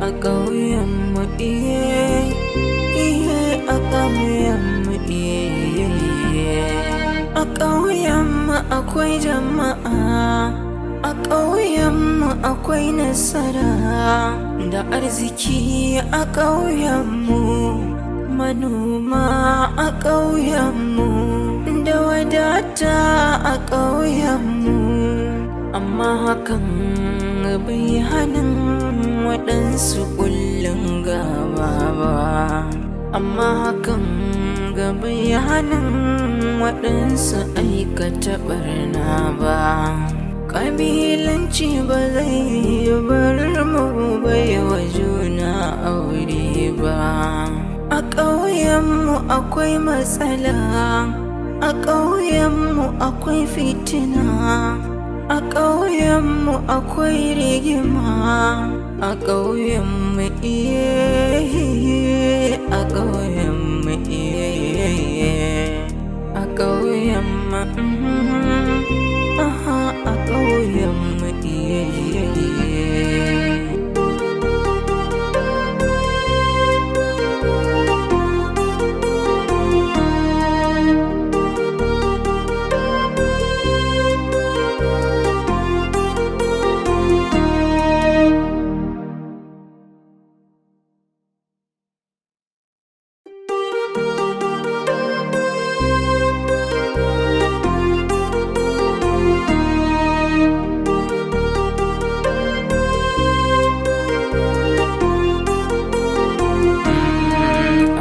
A ƙauyenmu iye, iye a ƙauyenmu iye. A ƙauyenmu akwai jama'a, a ƙauyenmu akwai nasara da arziki a ƙauyenmu, manoma a ƙauyenmu da wadata a ƙauyenmu. Amma hakan bai hannun waɗansu ƙullin gaba ba, amma hakan bai hannun waɗansu aikata ɓarna ba. Ƙabilanci ba zai bar mu bai wa juna aure ba. A ƙauyenmu akwai matsala, a ƙauyenmu akwai fitina, a ƙauyenmu akwai rigima, a ƙauyenmu iye, a ƙauyenmu iye, a ƙauyenmu aha, a ƙauyenmu iye.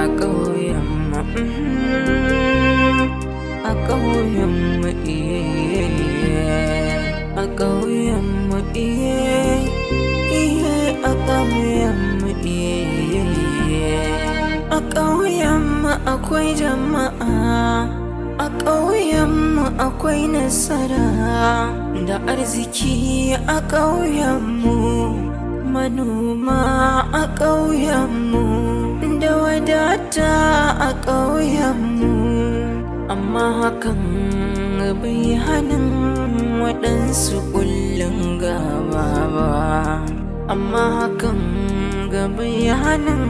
A ƙauyenmu, a ƙauyenmu iye, a ƙauyenmu iye, iye a ƙauyenmu iye. A ƙauyenmu akwai jama'a, a ƙauyenmu akwai nasara da arziki a ƙauyenmu, manoma a ƙauyenmu da wadata a ƙauyenmu. Amma hakan bai hannun waɗansu ƙullin gaba ba, amma hakan bai hannun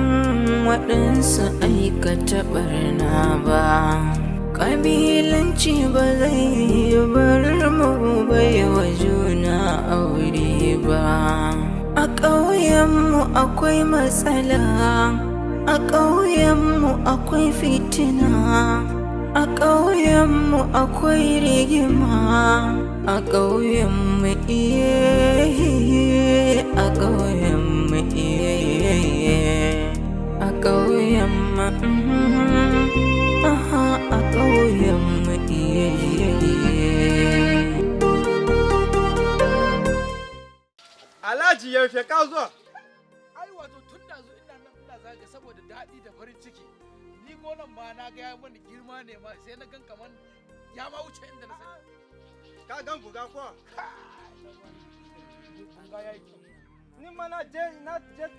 waɗansu aikata ɓarna ba. Ƙabilanci ba zai bar mu bai wa juna aure ba. A ƙauyenmu akwai matsala, a ƙauyenmu akwai fitina, a ƙauyenmu akwai rigima, a ƙauyenmu iye, a ƙauyenmu iye, a ƙauyenmu aha, a ƙauyenmu iye. Alhaji, yaushe ka zo? Ai wato tun da zo ina nan ina zaga saboda daɗi da farin ciki. Ni gonan ma na ga ya mani girma ne ma, sai na gan kaman ya ma wuce inda na sani. Ka gan buga ko? Bunga ya yi kyau. Ni ma na je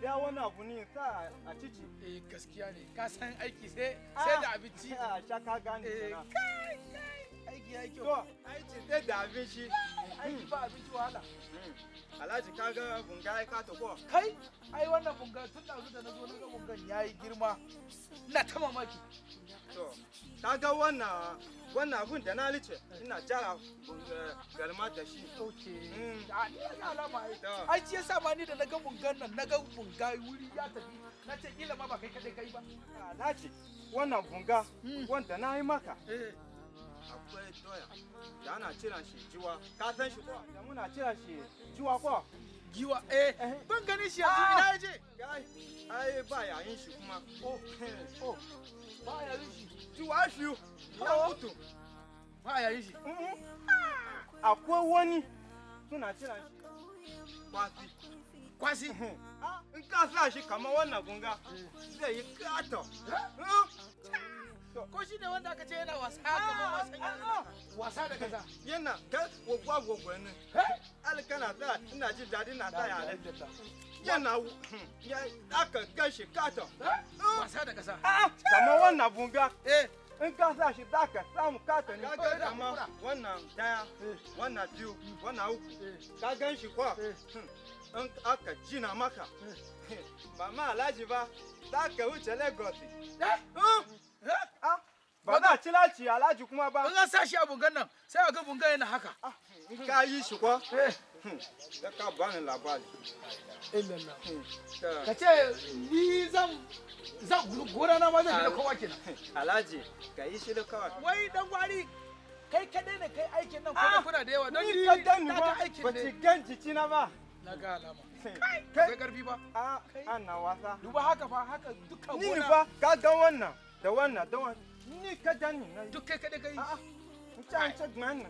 siya wani abu ne sa a cici. Eh, gaskiya ne, ka san aiki sai da abinci. A sha ka gane Eh, kenan. kai kai, aiki ya yi kyau. To, aiki sai da abinci. Aiki ba abinci wahala. Alhaji, ka ga bunga ya ka ko? Kai, ai wannan bunga tun da da na zo na ga bungan ya yi girma. Ina ta mamaki. To, ka ga wannan abun da na lice ina jara galma da shi. Okay. A ni ga alama ai. To. Ai shi yasa ma ni da na ga bungan nan, na ga bunga wuri ya tafi. Na ce kila ma ba kai kadai kai ba. Alhaji, wannan bunga wanda na yi maka. Eh. Akwai doya da ana kiran shi jiwa. Ka san shi ko? Da muna kiran shi jiwa ko? Giwa, eh, ban ganin shi yanzu, ina yaje? Kai, ai ba yayin shi kuma. Oh, oh, ba yayin shi. Jiwa shi ya mutu. Ba yayin shi. Akwai wani suna kiran shi kwasi. Kwasi. In ka sa shi kamar wannan bunga zai yi kato. Ko shi ne wanda aka ce yana wasa kamar wasan yara? Wasa da kaza. Yana ka gwagwa gwagwa ne. Alkana sa ina jin daɗi na sa yare. Yana ya aka kai shi kato. Wasa da kasa. Kamar wannan bunga. Eh. In ka sa shi za ka samu kato ne. Ka ga kamar wannan daya, wannan biyu, wannan uku. Ka gan shi ko? In aka jina maka, ba ma Alhaji ba, za ka wuce Lagos. Eh? Hmm? Eh? Ah, ba za a ci laci Alhaji kuma ba. In an sa shi a bungan nan, sai a ga bungan yana haka. Ah, in ka yi shi ko? Eh. Sai ka bani labari. Illallah. Ka- Ka ce ni zan gona na ma zan fi na kowa kenan. Alhaji, ka yi shi da kawai. Wai dan gwari, kai kadai ne kai aikin nan ko Ah, kuna da yawa? Don Ni ni ka gani na ba, ga aikin ba ne. ci gan jikina ba. Na ga alama. Kai, Kai karfi ba. ah, ana wasa. Duba haka fa, haka dukkan Ni ne gona. fa, ka gan wannan, da wannan, da wannan. Ni ka gani na yi. Duk kai kadai kai. A'a, in ci an ci nan.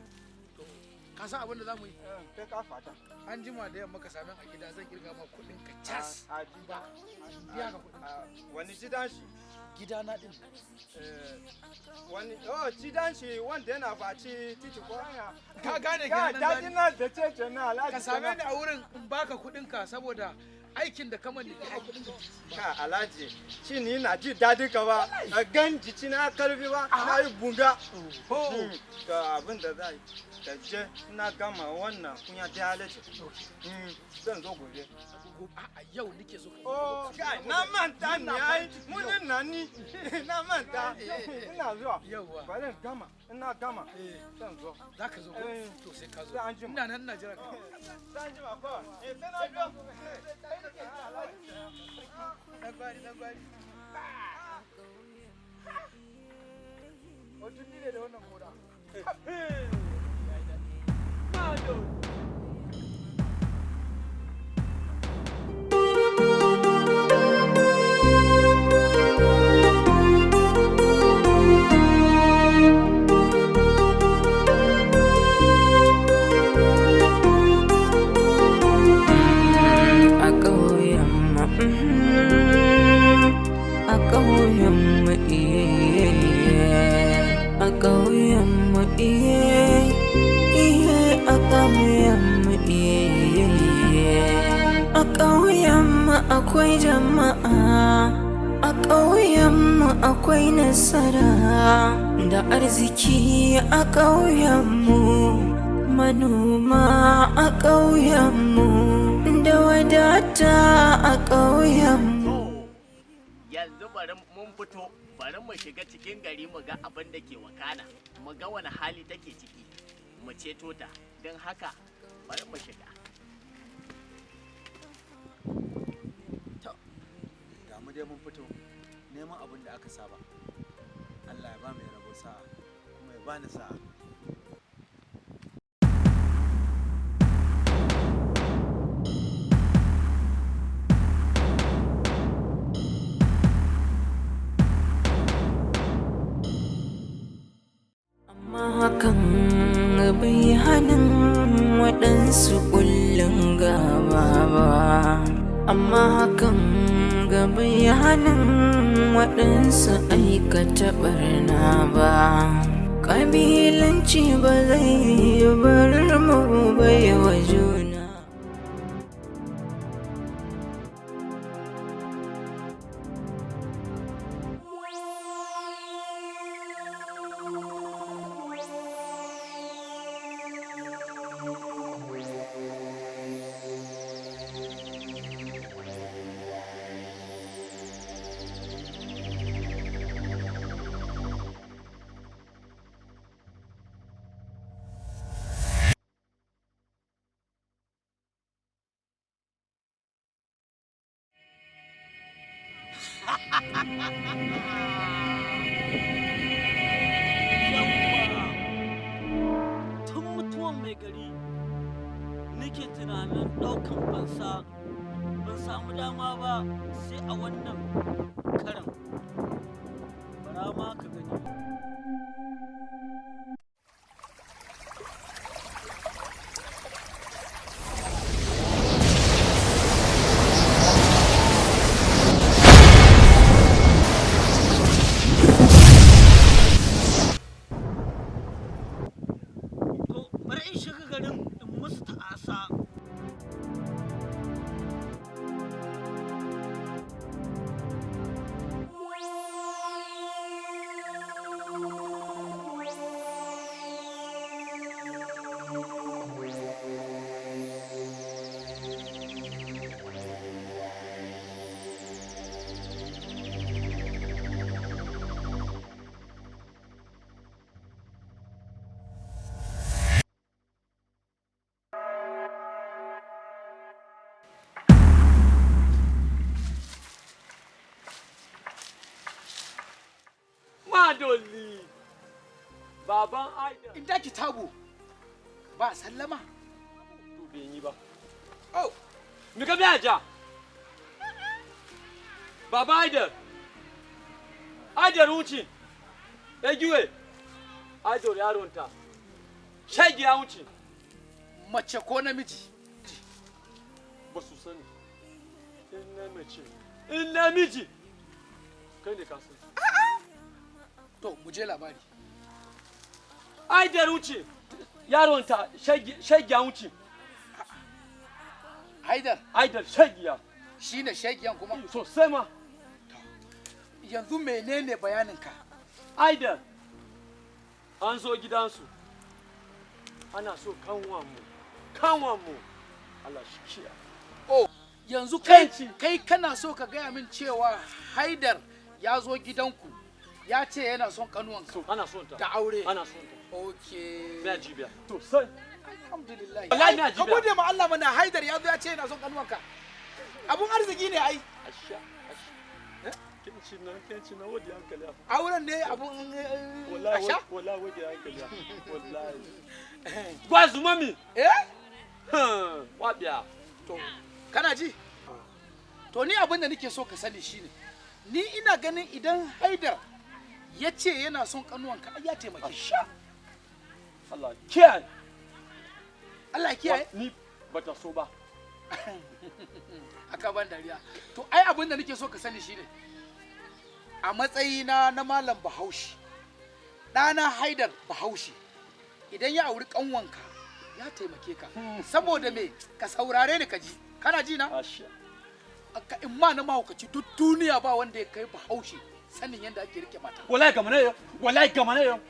Ka san abin da zamu yi? Kai ka fata. An jima da yamma ka same a gida, zan kirga ma kuɗin ka cas. A gida. Biya ka kuɗin. Ah, wani gidan shi? Gida na din. Eh, wani, oh, gidan shi wanda yana baci titi ko? Ka gane Ka gidan nan daɗi gani. na da cece na Alhaji. Ka same ni a wurin in baka kuɗin ka saboda aikin da kaman ne ka kuɗin ka. Ka Alhaji, shi ni na ji daɗi ka ba, a gan jiki na karfi ba, na yi bunga. Ho. Ga abin da za yi, ka je na gama wannan kunya da Alhaji. Zan zo gobe. A'a, yau nake so ka. Oh, kai, na manta ne ai, munin na ni, na manta, ina zuwa. Yauwa. Bari in gama, ina gama, Eh. zan zo. Za ka zo ko? Eh. To sai ka zo. Sai an jima. Ina nan ina jira ka. Zan jima ko? Eh, sai na zo. Dan gwari, dan gwari. Wato ni ne da wannan gona. A ƙauyen mu, a ƙauyen mu iye, a ƙauyen mu iye, iye, a ƙauyen mu iye. A ƙauyen mu akwai jama'a, a ƙauyen mu akwai nasara da arziki a ƙauyen mu, manoma a ƙauyenmu da wadata a ƙauyenmu. To, yanzu bari mun fito, bari mu shiga cikin gari mu ga abin da ke wakana, mu ga wani hali take ciki, mu ceto ta. Don haka, bari mu shiga. Ga mu dai mun fito neman abin da aka saba. Allah ya ba mai rabo sa'a, kuma ya bani sa'a. Amma hakan bai hannun waɗansu ƙullin gaba ba. Amma hakan bai hannun waɗansu aikata ɓarna ba. Ƙabilanci ba zai bar mu bai wa juna. Tun mutuwan mai gari nake tunanin ɗaukan fansa, ban samu dama ba sai a wannan karan. Bara ma ka gani. To bari in shiga garin in musu ta'asa. Adoli. Baban Aida. In daki tabo ba sallama. To bai yi ba. Oh, Mi ka biya ja? Baba Aidar. Aidar wuce. Egiwe. Aidar yaronta. Shege ya wuce. Mace ko namiji? Ba su sani. In na mace. In namiji. Kai ne ka sani. To, mu je labari. Aidar wuce. Yaronta shege ya wuce. Haidar. Aidar shegiya. Shine shegiyan kuma? Sosai ma. Yanzu menene bayaninka? Aidar. An zo gidansu. Ana so kanwanmu. Kanwanmu. Allah shi kiyaye. Oh, yanzu kai kana so ka gaya min cewa Haidar ya zo gidanku ya ce yana son kanuwanka. Ana son ta. Da aure. Ana son ta. Okay. Na jibiya. To sai. Alhamdulillah. Wallahi na Ka jibiya. gode ma Allah mana Haidar ya zo ya ce yana son kanuwanka. Abun arziki ne ai. Asha. Asha. Kenci na kenci na wadi hankali. Auren ne abun Wallahi asha? wallahi wadi hankali. Wallahi. Gwazu mami. Eh? Wabiya. To kana ji? To ni abin da nake so ka sani shine ni ina ganin idan Haidar ya ce yana son kanuwanka ai ya taimake shi. Allah kiyaye. Allah ya kiyaye. Ni bata so ba. Aka ban dariya. To ai abin da nake so ka sani shine a matsayina na malam Bahaushe, ɗana Haidar Bahaushe, idan ya auri ƙanwanka ya taimake ka. Saboda me ka saurare ni ka ji. Kana ji na? Asha. Ka in ma na mahaukaci duk duniya ba wanda ya kai Bahaushe sanin yadda ake rike mata. Wallahi gama ne yau. Wallahi gama ne yau.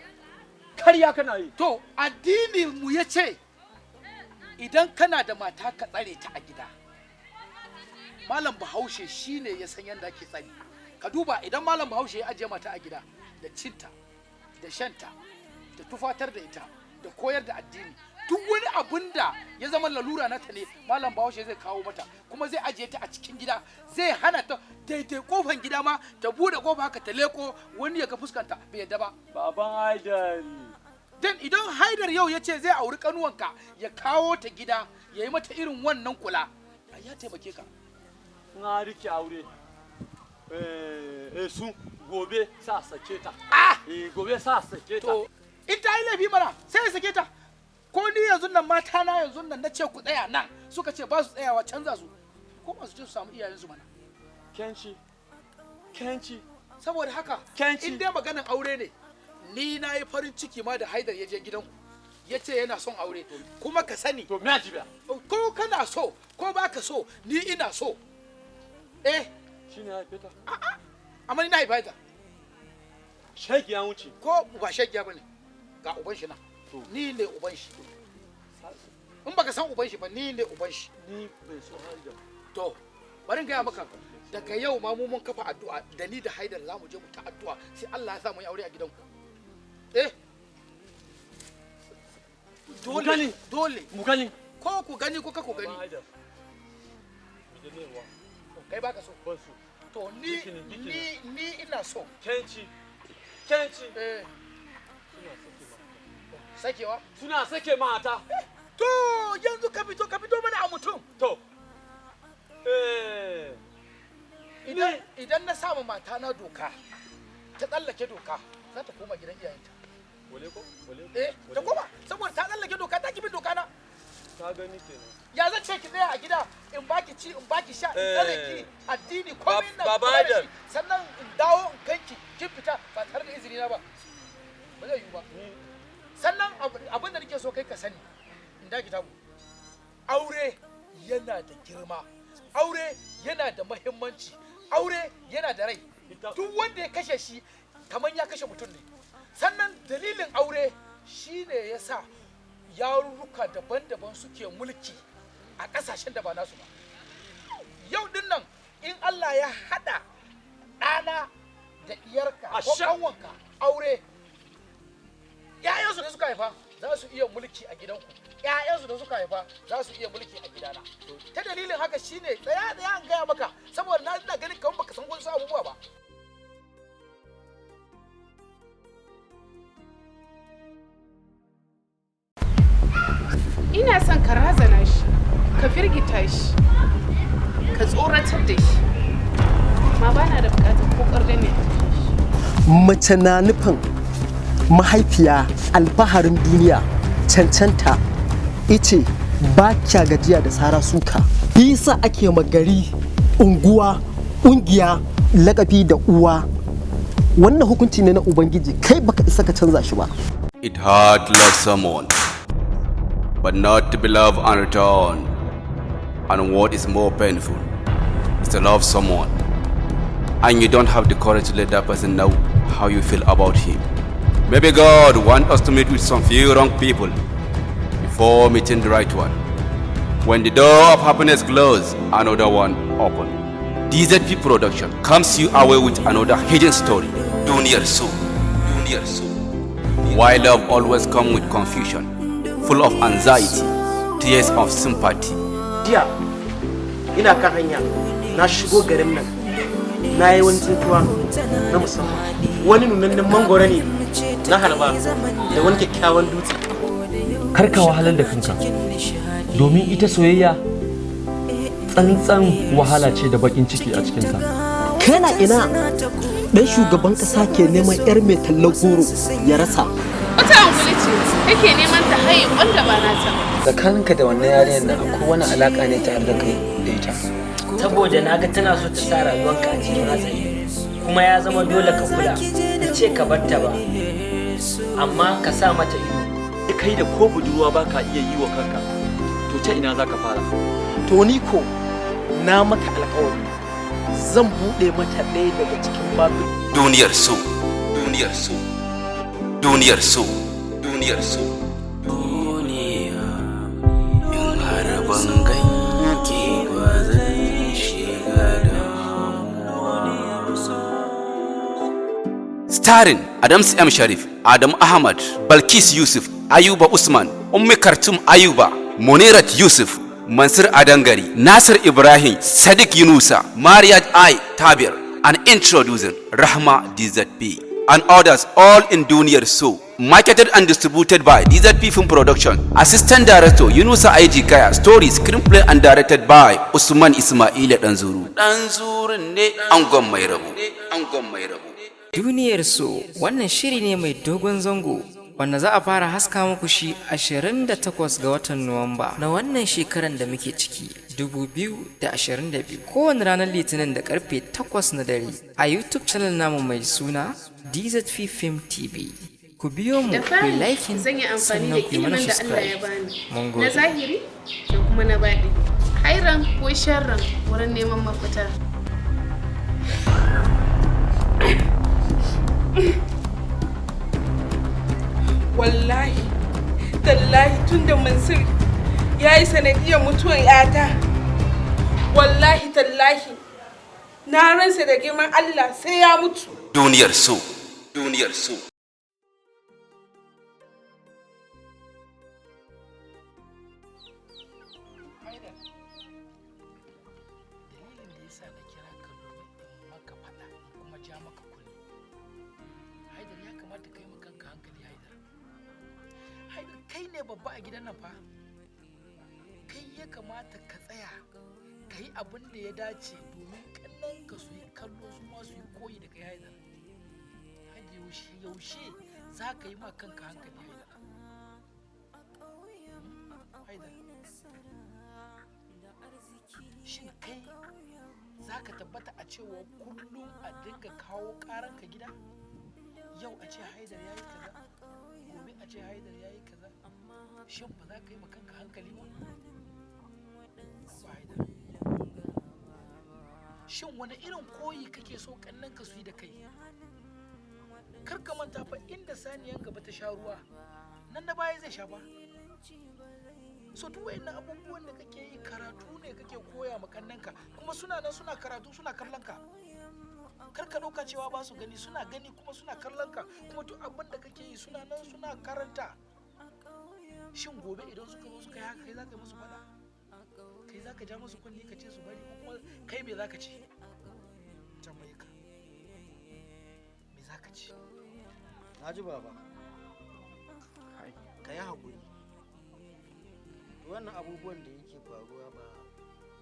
Karya kana yi. To addinin mu ya ce idan kana da mata ka tsare ta a gida. Malam Bahaushe shine ya san yadda ake tsari. Ka duba idan Malam Bahaushe ya ajiye mata a gida da cinta, da shanta, da tufatar da ita, da koyar da addini. Duk wani abun da ya zama lalura nata ne Malam Bahaushe zai kawo mata kuma zai ajiye ta a cikin gida, zai hana ta daidai kofan gida ma ta bude kofa haka ta leko wani ya ga fuskanta bai yadda ba. Baban Haidar. Dan idan Haidar yau ya ce zai auri kanuwanka ya kawo ta gida ya yi mata irin wannan kula ai ya taimake ka. Na rike aure. Eh, su gobe sa sake ta. Ah! Eh, gobe sa sake ta. To in ta yi laifi mana sai ya sake ta. Ko ni yanzu nan mata na yanzu nan na ce ku tsaya nan suka ce ba su tsayawa canza su ko ba su je su samu iyayensu mana. Kenci. Kenci. Saboda haka Kenci. in dai maganan aure ne ni na yi farin ciki ma da Haidar ya je gidanku ya ce yana son aure kuma ka sani. To me jibiya? Ko kana so ko ba ka so ni ina so. Eh. Shine ya haife ta. A'a. Amma ni na haifa ta. Shege ya wuce. Ko ba shegiya bane. Ga uban shi nan. Ni ne uban shi. In baka san uban shi ba ni ne uban shi. Ni bai so Haidar. To bari in gaya maka daga yau ma mu mun kafa addu'a da ni da Haidar za mu je mu ta addu'a sai Allah ya sa mu yi aure a gidanku. Eh. Dole gani. dole. Mu gani. Ko ku gani ko ka ku gani. Baban Haidar. Bidinewa. Kai baka so. Ban so. To ni Bikini, bikini. ni ni ina so. Kenci. Kenci. Eh. Suna sake mata. Sakewa? Suna sake mata. To yanzu ka fito mana a mutum. To. Eh. Idan idan na samu mata na doka ta tsallake doka za ta koma gidan iyayenta. Wale ko? Wale ko? Eh, ta koma saboda ta tsallake doka ta ki bin doka na. Ka gani kenan. Ya zan ce ki tsaya a gida in baki ci in baki sha in tsare ki addini komai na Baba kula da Haidar. shi sannan in dawo in kai ki kin fita ba tare da izini na ba. Ba zai yiwu ba. Sannan abin da nake so kai ka sani in daki tabu. Aure yana da girma. Aure yana da muhimmanci. Aure yana da rai. Duk wanda ya kashe shi kamar ya kashe mutum ne. Sannan dalilin aure shine ya sa yarurruka daban-daban suke mulki a ƙasashen da ba nasu ba. Yau din nan in Allah ya haɗa ɗana da ɗiyarka ko Asha. ƙanwanka aure ‘ya'yansu da suka haifa za su iya mulki a gidanku ‘ya'yansu da suka haifa za su iya mulki a gidana ta dalilin haka shine tsaya tsaya an gaya maka saboda na ina ganin kamar baka san wasu abubuwa ba. Ka razana shi, ka firgita shi, ka tsoratar da shi. Amma ba na da bukatar ko ƙarda ne a jikin shi. Mace na nufin mahaifiya, alfaharin duniya, cancanta ice ba kya gajiya da sara suka. Bisa ake magari, unguwa, ƙungiya, lakabi da uwa. Wannan hukunci ne na Ubangiji, kai baka isa ka canza shi ba. It hard to love someone, but not to be loved and returned. And what is more painful is to love someone, and you don't have the courage to let that person know how you feel about him. Maybe God wants us to meet with some few wrong people before meeting the right one. When the door of happiness closes, another one open. DZP Production comes you away with another hidden story. Duniyar So. Duniyar So. Why love always come with confusion, full of anxiety, tears of sympathy. Jiya ina kan hanya na shigo garin nan, na yi wani tsintuwa na musamman. Wani nunannen mangoro ne na harba da wani kyakkyawan dutse. Kar ka wahalar da kanka, domin ita soyayya tsantsan wahala ce da bakin ciki a cikinta. Kana ina dan shugaban kasa ke neman yar mai tallar goro ya rasa. Wata angulu ce kake neman ta haye wanda ba nata ba. Tsakaninka da wannan yarinyar nan akwai wani alaka ne tare da kai da ita? Saboda na ga tana so ta sa rayuwanka a cikin hatsari, kuma ya zama dole ka kula. Da ce ka bar ta ba, amma ka sa mata ido. Kai da ko budurwa ba ka iya yi wa kanka, to ta ina za ka fara? To ni ko na maka alƙawari zan buɗe mata ɗaya daga cikin babu. Duniyar So. Duniyar So. Duniyar So. Duniyar So. Duniya in har ban ganki ba zan shiga damuwa. Starring Adams M. Sharif, Adam Ahmad, Balkis Yusuf, Ayuba Usman, Ummi Kartum Ayuba, Munirat Yusuf, Mansur Adangari, Nasir Ibrahim, Sadiq Yunusa, Mariat I. Tabir, and introducing Rahma DZP, and others, all in Duniyar So. Marketed and distributed by DZP Film Production. Assistant Director Yunusa IG Kaya. Story, screenplay and directed by Usman Ismaila Danzuru. Danzuru ne angon mai rabo. Angon mai rabo. Duniyar So wannan shiri ne mai dogon zango wanda za a fara haska muku shi 28 ga watan Nuwamba na wannan shekaran da muke ciki, 2022, kowane ranar Litinin da karfe 8 na dare a YouTube channel namu mai suna DZP Film TV. Ku biyo mu, Da ku yi fari liking, zan yi amfani sannan da ku yi mana ilimin da Allah ya subscribe. bani. Mun Na gode. zahiri da kuma na baɗi. Hairan ko sharran wurin neman mafita. Wallahi tallahi, tun da Mansur ya yi sanadiyar mutuwar yata, wallahi tallahi na ransa da girman Allah sai ya mutu. Duniyar So. Duniyar So. Dalilin da yasa na kira ka domin in maka faɗa in kuma ja maka kunne, Haidar, ya kamata kai ma kanka hankali. Haidar, Haidar, kai ne babba a gidan nan fa. Kai ya kamata ka tsaya ka yi abin da ya dace domin kallon ka su yi kallo, su ma su yi koyi da kai. Haidar, Haidar, yaushe yaushe za ka yi ma kanka hankali, Haidar? Haidar, shin kai za ka tabbata a cewa kullum a dinga kawo karanka gida? Yau a ce Haidar ya yi kaza, gobe a ce Haidar ya yi kaza. Shin ba za ka yi ma kanka hankali ba? Ba Haidar, shin wani irin koyi kake so ka su yi da kai? Kar ka manta fa, inda saniyan gaba ta sha ruwa, nan na baya zai sha ba. So duk wayannan abubuwan da kake yi karatu ne kake koya ma kannanka, kuma suna nan suna karatu, suna kallon ka. Kar ka dauka cewa ba su gani. Suna gani kuma suna kallon ka, kuma duk abin da kake yi suna nan suna karanta. Shin gobe idan suka zo suka yi haka, kai za ka yi musu faɗa? Kai za ka ja musu kunni ka ce su bari, ko kuma kai me za ka ce? Tambaye ka, me za ka ce? Na ji, baba. Ka yi haƙuri. Wannan abubuwan da yake faruwa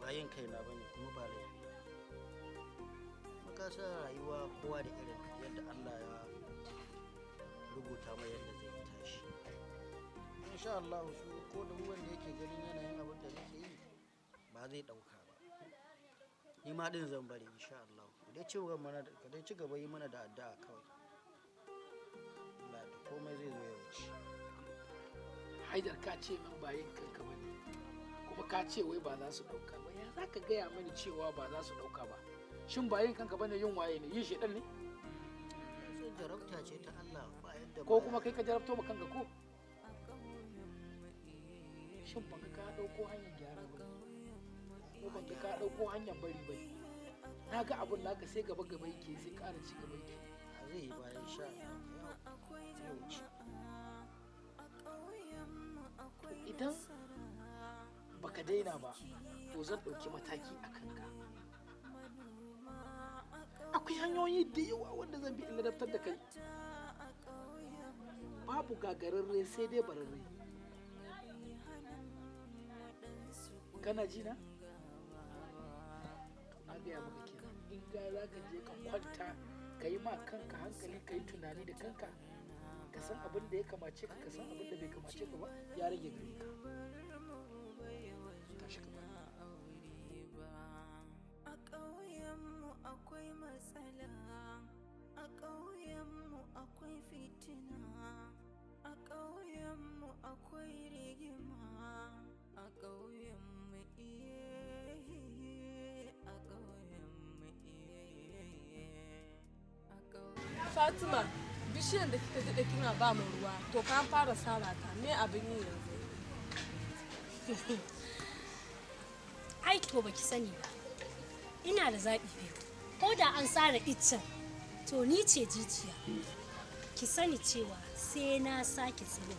ba yin kaina ba ne, kuma ba laifi ba. Ka san rayuwa kowa da irin yadda Allah ya rubuta mai yadda zai tashi. Insha Allah su ko da wanda yake ganin yanayin abin da nake yi ba zai dauka ba. Ni ma din zan bari insha Allah. Ka dai ci gaba yi mana da addu'a kawai. Allah da komai zai zo ya wuce. Haidar, ka ce min ba yin kanka bane, kuma ka ce wai ba za su dauka ba. Ya za ka gaya mani cewa ba za su dauka ba? Shin ba yin kanka bane, yin waye ne? Yin shedan ne? Sai jarabta ce ta Allah, ba yadda. Ko kuma kai ka jarabto ma kanka ko? Shin ban ka dauko hanyar gyara ba, ko ban ka dauko hanyar bari ba? Na ga abun naka sai gaba gaba yake, sai ƙara ci gaba yake. A zai yi bayan sha zai wuce. Idan baka daina ba, to zan ɗauki mataki a kanka. Akwai hanyoyi da yawa wanda zan bi in ladabtar da kai. Babu gagararre sai dai bararre. Kana ji na? Na gaya maka kenan, in ga za ka je ka kwanta ka yi ma kanka hankali, ka yi tunani da kanka, ka san abin da ya kamace ka, ka san abin da bai kamace ka ba, ya rage gare ka. Tashi ka bani. A ƙauyenmu akwai matsala, a ƙauyenmu akwai fitina, a ƙauyenmu akwai rigima, a ƙauyenmu iye, a ƙauyenmu iye, a ƙauyenmu. Fatima, bishiyar da kika daɗe kina ba mu ruwa, to fa an fara sara ta, me abin yi yanzu? Ai to baki sani ba. Ina da zaɓi biyu. Ko da an sare iccen, to ni ce jijiya. Ki sani cewa sai na sake tsiro.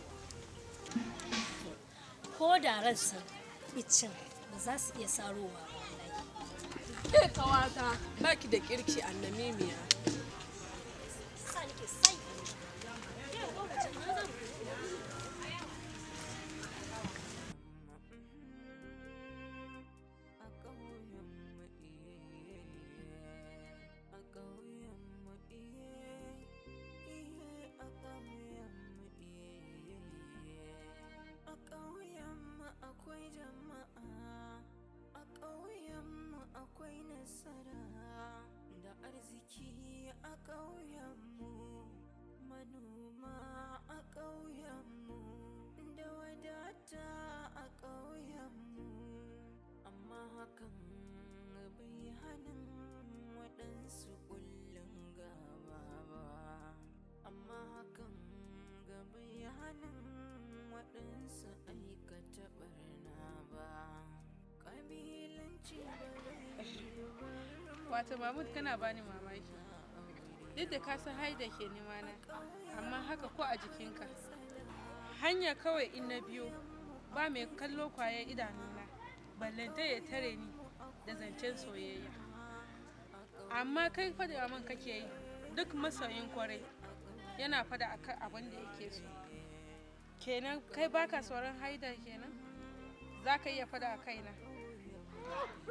Ko da ransa iccen ba za su iya sarowa ba wallahi. Ke kawata, baki da kirki annamimiya. Sa nake sai. Ke lokacin na zan A ƙauyenmu iye, a ƙauyenmu iye, iye, a ƙauyenmu iye. A ƙauyenmu akwai jama'a, a ƙauyenmu akwai nasara da arziki a ƙauyenmu, manoma a ƙauyenmu, da wadata a ƙauyenmu. Amma hakan bai hannun waɗansu ƙullin gaba ba, amma hakan bai hannun waɗansu aikata ɓarna ba. Ƙabilanci ba Wato Mahmud, kana bani mamaki. Duk da ka san Haida ke nema na, amma haka ko a jikinka. Hanya kawai in na biyo, ba mai kallo kwayan idanuna, ballanta ya tare ni da zancen soyayya. Amma kai fada man kake yi, duk masoyin kwarai yana fada akan abin da yake so. Kenan kai baka sauran Haida kenan? Za ka iya fada a kaina.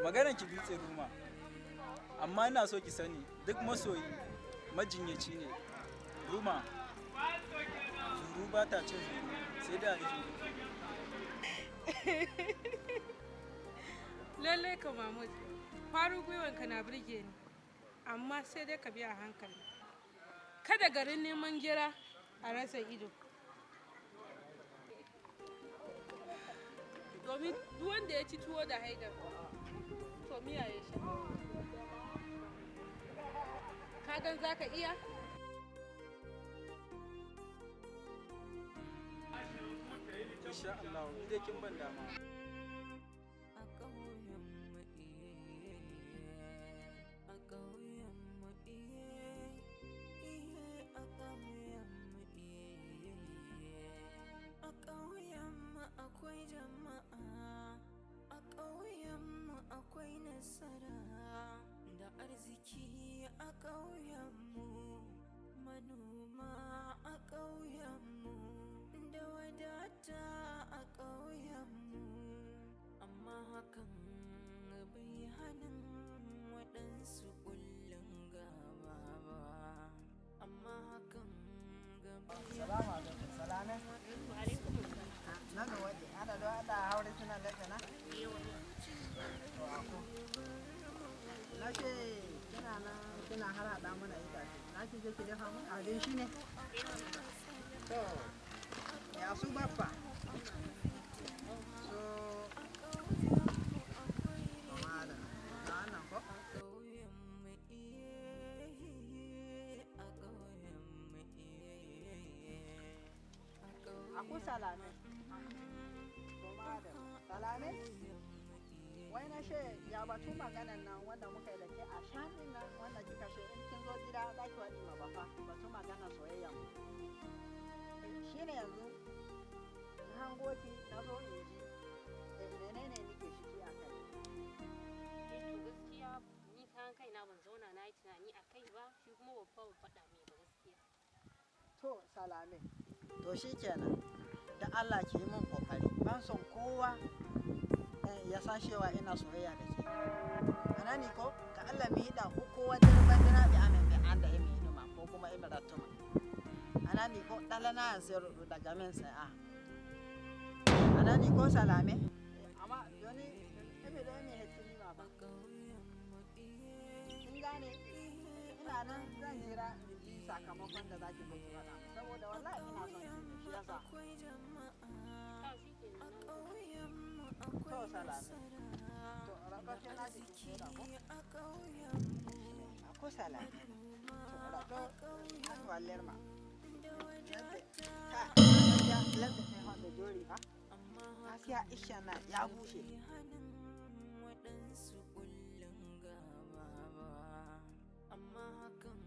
Maganar ki dutse ruma, amma ina so ki sani duk masoyi majinyaci ne. Ruma, zuru ba ta cin zuru sai da zuru. Lallai ka Mahmud, farin gwiwanka na birge ni, amma sai dai ka bi a hankali. Kada garin neman gira a rasa ido. Domin duk wanda ya ci tuwo da Haidar, to miya ya sha. Ka gan za ka iya? Insha Allah, in dai kin ban dama. A ƙauyenmu iye, a ƙauyenmu iye, iye, a ƙauyenmu iye. A ƙauyenmu akwai jama'a, a ƙauyenmu akwai nasara da arziki a ƙauyenmu, manoma a ƙauyenmu, da wadata a ƙauyenmu. Kina nan kina harhaɗa mana itace. Za ki je ki dafa mun abinci ne? To, ya su baffa? So, madalla. Ga wannan ko? Aku salame. To madalla. Salame? Wai na she ya batu maganan nan wanda muka yi da ke a shanin nan wanda kika she in kin zo gida za ki waɗi ma bafa batu maganan soyayya mu. Shi ne yanzu na hango ki na zo in ji menene nike shiki a kai. Eh to gaskiya ni karan kaina ban zauna na yi tunani a kai ba, shi kuma babba ban faɗa mai ba gaskiya. To salame. To shi kenan da Allah ki yi min kokari ban son kowa ya san cewa ina soyayya da ke. Anani ko ka Allah mi yiɗa ko kowa der bandiraɓe amen ɓe anda emi yiɗuma ko kuma emi rattuma. Anani ko ɗalana sero daga men sai a. Anani ko salame. Amma joni emi ɗo emi hettinima ba. Kin gane ina nan zan jira in ji sakamakon da zaki zo ki faɗa min saboda wallahi ina son ki ne shi yasa. To salame. To rato ke na jiki ke da ko? Ako salame. To rato an waller ma. Ka gaskiya ladda kai wanda jori fa. Gaskiya isha na ya bushe. Waɗansu kullum gaba ba, amma hakan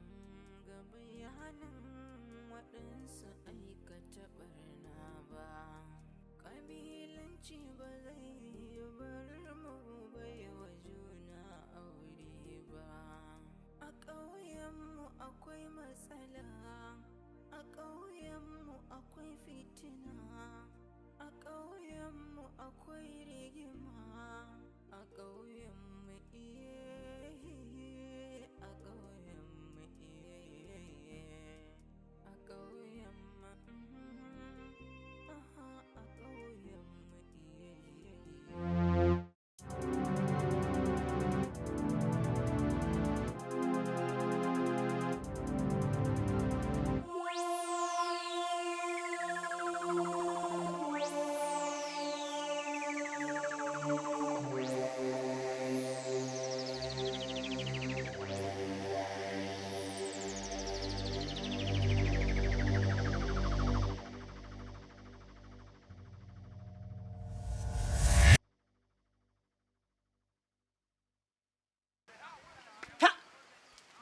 gaba ya hannun waɗansu aikata ɓarna ba. Ƙabilanci ba zai bar mu baiwa juna aure ba. A ƙauyenmu akwai matsala, a ƙauyenmu akwai fitina, a ƙauyenmu akwai rigima, a ƙauyenmu iye, a ƙauyenmu iye, a ƙauyenmu aha, a ƙauyenmu iye.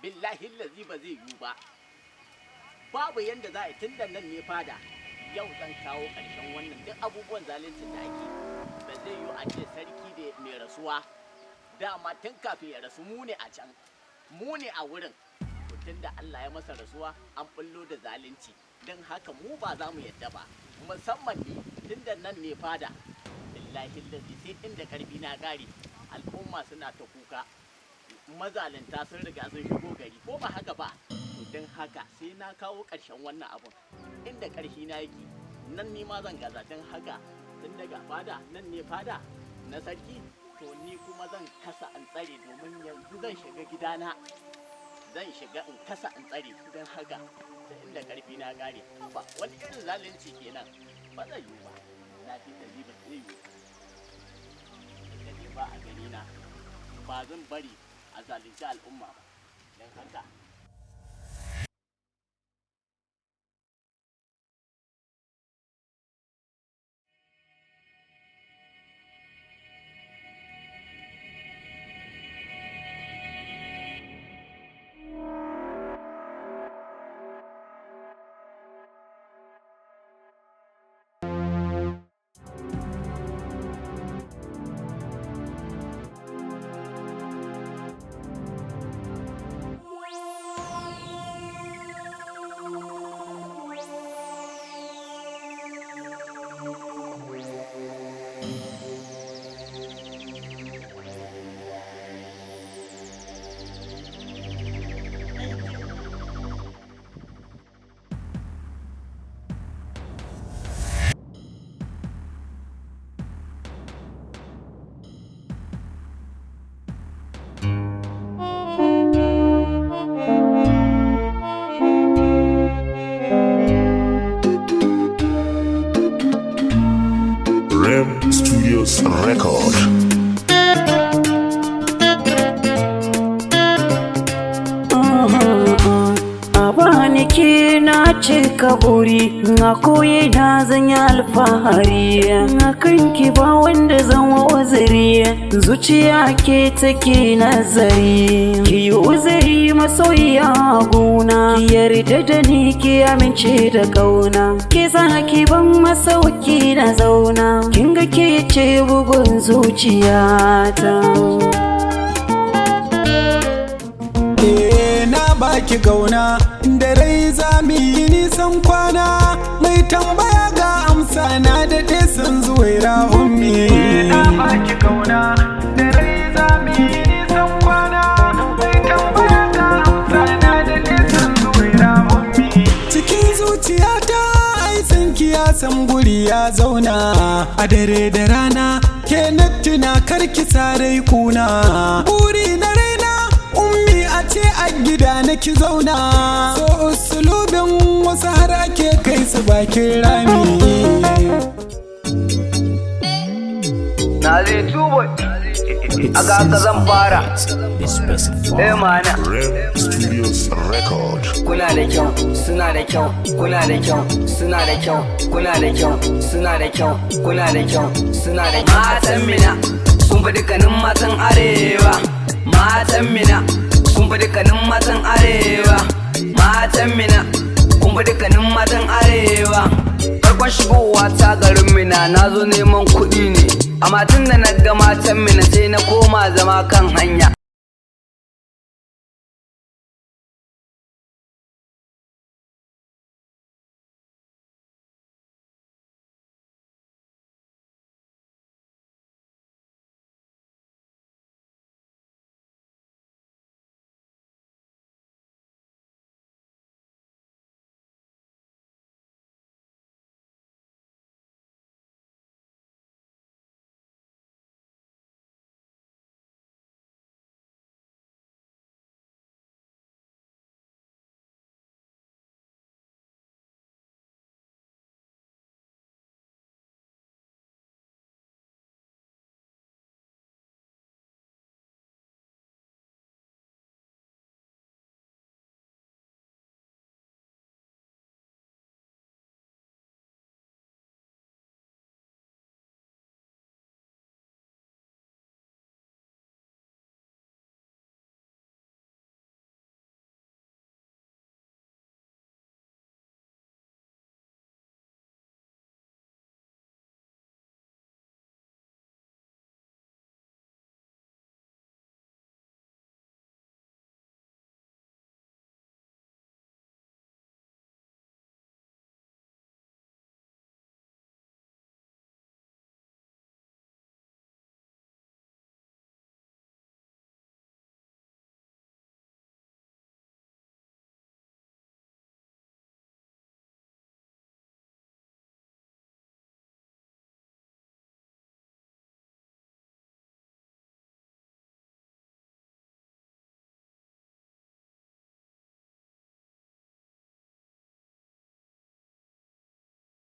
Billahi lazi ba zai yiwu ba. Babu yanda za a yi tunda nan ne fada. Yau zan kawo ƙarshen wannan duk abubuwan zaluncin da ake. Ba zai yiwu a ce sarki da mai rasuwa. Dama tun kafin ya rasu mu ne a can. Mu ne a wurin. To tunda Allah ya masa rasuwa an bullo da zalunci. Don haka mu ba za mu yadda ba. Musamman ni tunda nan ne fada. Billahi lazi sai inda karfi na kare. Al'umma suna ta kuka. Mazalunta sun riga sun shigo gari ko ba haka ba, to don haka sai na kawo ƙarshen wannan abun. Inda ƙarfi na yake nan ni ma zan gaza. Don haka tun daga fada nan ne fada na sarki, to ni kuma zan kasa an tsare domin yanzu zan shiga gidana, zan shiga in kasa in tsare. Don haka da inda ƙarfi na gare ba wani irin zalunci kenan ba zai yiwu ba. Na fi da ba zai yiwu da ne ba a gani na ba zan bari a zalunci al'umma ba. Don haka Cika buri na koyi, na zan yi alfahari na kanki, ba wanda zan wa uzuri. Zuciya ke take nazari, ki yi uzuri masoyiya guna, ki yarda da ni, ki amince da kauna, ki za ki ban masauki na zauna. Kin ga ke ce bugun zuciyata. Eh, na baki gauna da rai za mu yi nisan kwana. Mai tambaya ga amsa, na daɗe san Zuwaira Ummi. Na baki gauna da rai za mu yi nisan kwana. Mai tambaya ga amsa, na daɗe san Zuwaira Ummi. Cikin zuciyata ai san ki ya san guri ya zauna, a dare da rana ke na tuna, karki sarai kuna. Buri na raina, Ummi, a ce a gida na ki zauna. So usulubin wasu har ake kai su bakin rami. Na zai tubo a ga zan fara. Eh mana. Studios Record. Kuna da kyau, suna da kyau, kuna da kyau, suna da kyau, kuna da kyau, suna da kyau, kuna da kyau, suna da kyau. Matan Mina sun fi dukkanin matan Arewa. Matan Mina sun fi dukkanin matan Arewa. Matan Mina kun fi dukkanin matan Arewa. Farkon shigowa ta garin Mina, na zo neman kuɗi ne. Amma tun da na ga matan Mina, sai na koma zama kan hanya.